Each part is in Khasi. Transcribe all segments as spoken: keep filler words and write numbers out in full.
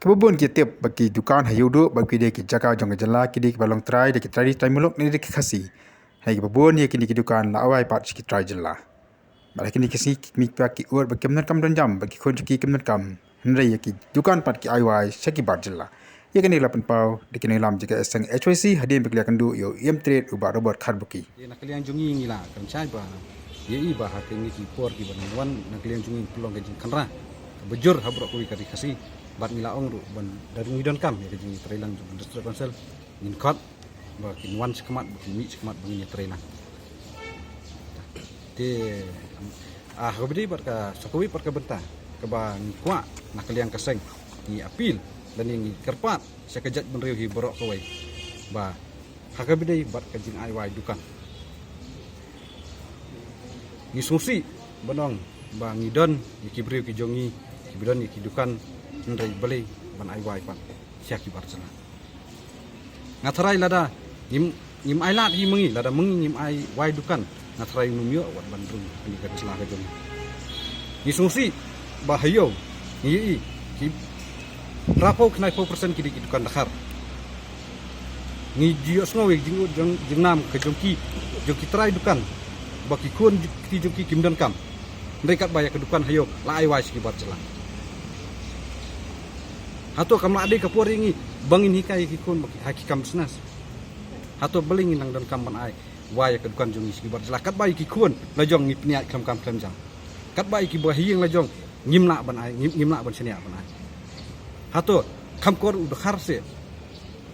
Kiba bun ki tip ba ki dukan ha Ïewduh ba ki dei ki jaka jong ka jylla, ki dei kiba long trai da ki trai ri trai muluk ne da ki Khasi. Hynrei kiba bun ïa kine ki dukan la ai wai pat sha ki trai jylla. Bad ha kine ki sngi ki mih pat ki ud ba kim donkam don jam, ba ki khun jong ki kim donkam. Hynrei ïa ki dukan pat ki ai wai sha ki bar jylla. Ïa kane la pynpaw da ki nongïalam jong ka seng H Y C hadien ba ki la kynduh ïa u M Trade u Bah Robert Kharbuki. Ïa na ka liang jong ngi ngi la kren shai ba ïa i ba ha kine ki por kiban wan na ka liang jong ngi pynlong ka jingkhynra kaba jur ha baroh kawei ka ri Khasi. Bad ngi la ong ruh ban da ngi donkam ïa ka jingïatreilang jong ka District Council, ngin khot ba kin wan shakhmat, ba kin mih shakhmat, ba ngin ïatreilang. Te, ah, ha kaba ïadei bad ka, sa kawei pat ka bynta kaba ngi kwah na ka liang ka seng, ngi appeal lane ngi kyrpad sha ka jaitbynriew hi baroh kawei ba ha kaba ïadei bad ka jingai wai dukan, ngi sngewsih ban ong ba ngi don ïa ki briew ki jong ngi kiba don ïa ki dukan, hynrei balei ban ai wai pat sha ki bar jylla. Nga tharai lada ngim, ngim ai lad hi ma ngi, lada ma ngi ngim ai wai dukan, nga tharai ngim ïoh wat ban rung ha kane ka jylla ka jong ngi. Ngi sngewsih ba ha Ïew ngi ïohi ki phra phew khyndai phew percent ki dei ki dukan dkhar. Ngi ju ïohsngew ïa ki jingud jong, jingnam ka jong ki, jong ki trai dukan ba ki khun ki kti jong ki kim donkam. Hynrei katba ïa ka dukan ha Ïew la ai wai sha ki bar jylla. Hato kam lah dei ka por ïa ngi ba ngin hikai ïa ki khun ba ki, ha ki kam business? Hato balei ngin nang donkam ban ai wai ïa ka dukan jong ngi sha ki bar jylla katba ïa ki khun la jong ngi pynïaid khlem kam khlem jam? Katba ïa kiba ha ïing la jong ngim lah ban ai, ngim, ngim lah ban shaniah ban ai. Hato kham kor u dkhar seh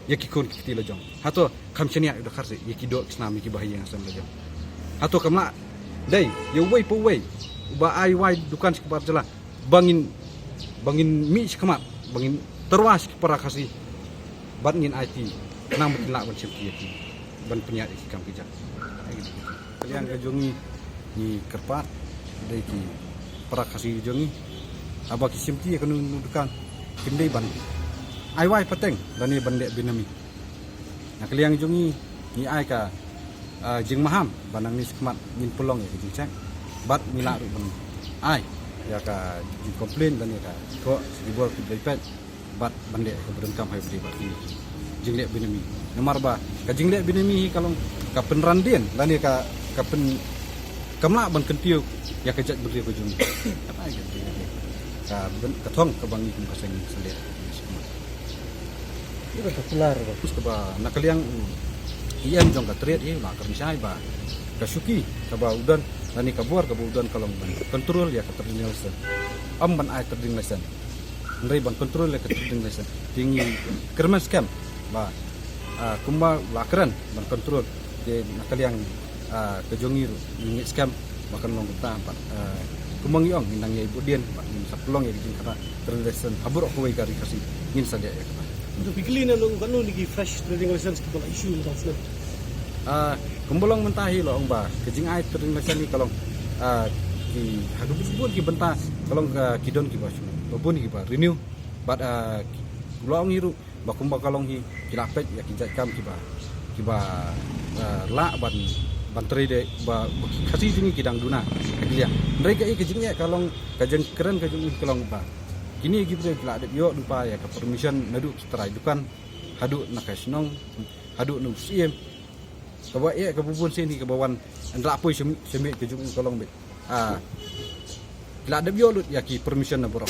ïa ki khun ki kti la jong? Hato kham shaniah u dkhar seh ïa ki doh ki snam ïa kiba ha ïing ha sem la jong? Hato kam lah dei ïa uwei pa uwei uba ai wai dukan sha ki bar jylla ba ngin, ba ngin mih shakhmat, ba ngin tyrwa sha ki para Khasi bad ngin aiti khnang ba kin lah ban shimti ïa ki, ban pynïaid ïa ki kam ki jam? Ka liang ka jong ngi ngi kyrpad da ki para Khasi jong ngi, haba ki shimti ïa kano kano dukan, kim dei ban ai wai pateng lane ban leh benami. Na ka liang jong ngi ngi ai ka, ah, jingmaham ba nangne shakhmat ngin pynlong ïa ka jingcheck bad ngi lah ruh ban ai ïa ka jingcomplain lane ïa ka thoh sha ki bor ki blei peit bad ban leh kaba donkam ha kaba ïadei bad kine ki jingleh benami. Namar ba ka jingleh benami hi ka long ka pynran dien lane ka, ka pyn, kam lah ban kyntiew ïa ka jaitbynriew ka jong ngi. Ka, ka thong kaba ngi kum ka seng ngi sa leh. Ïa ka kular ba. Kaba na ka liang u E M jong ka trade hi u la kren shai ba ka shuki kaba u don lane ka bor kaba u don ka long ban control ïa ka trading license. Ym ban ai trading license. Hynrei ban control ïa ka trading license. Te ngi kyrmen skhem ba, ah, kumba u la kren ban control, te na ka liang, ah, ka jong ngi ruh ngi ngeit skhem ba kan long kumta bad, ah, kumba ngi ong ngin nang ïai bud dien bad ngin sa pynlong ïa ka jingkhana trading license ha baroh kawei ka ri Khasi, ngin sa leh ïa kata. Te phi kylli na nong katno ne ki fresh trading license kiba la issue mynta u snem? Ah, kumba long mynta hi la ong ba ka jingai trading license hi ka long, ah, ki, ha ka bun bun ki bynta ka long, ah, ki don kiba shu, ba bun kiba renew bad, ah, ki, la ong hi ruh ba kumba ka long hi ki la peit ïa ki jait kam kiba, kiba, ah, lah ban, ban trei de ba, ba ki Khasi jong ngi ki dang duna ha ki liang. Hynrei ka, ka jingeh ka long, ka jingkren ka jong ngi ka long ba kine ki briew ki la dep ïoh lypa ïa ka permission naduh ki trai dukan haduh na ka shnong haduh na u Syiem. Kaba eh kaba bun sien hi kaba wan, ynda la poi sha, sha miej ka jong u ka long beit, ah, ki la dep ïoh lut ïa ki permission na baroh.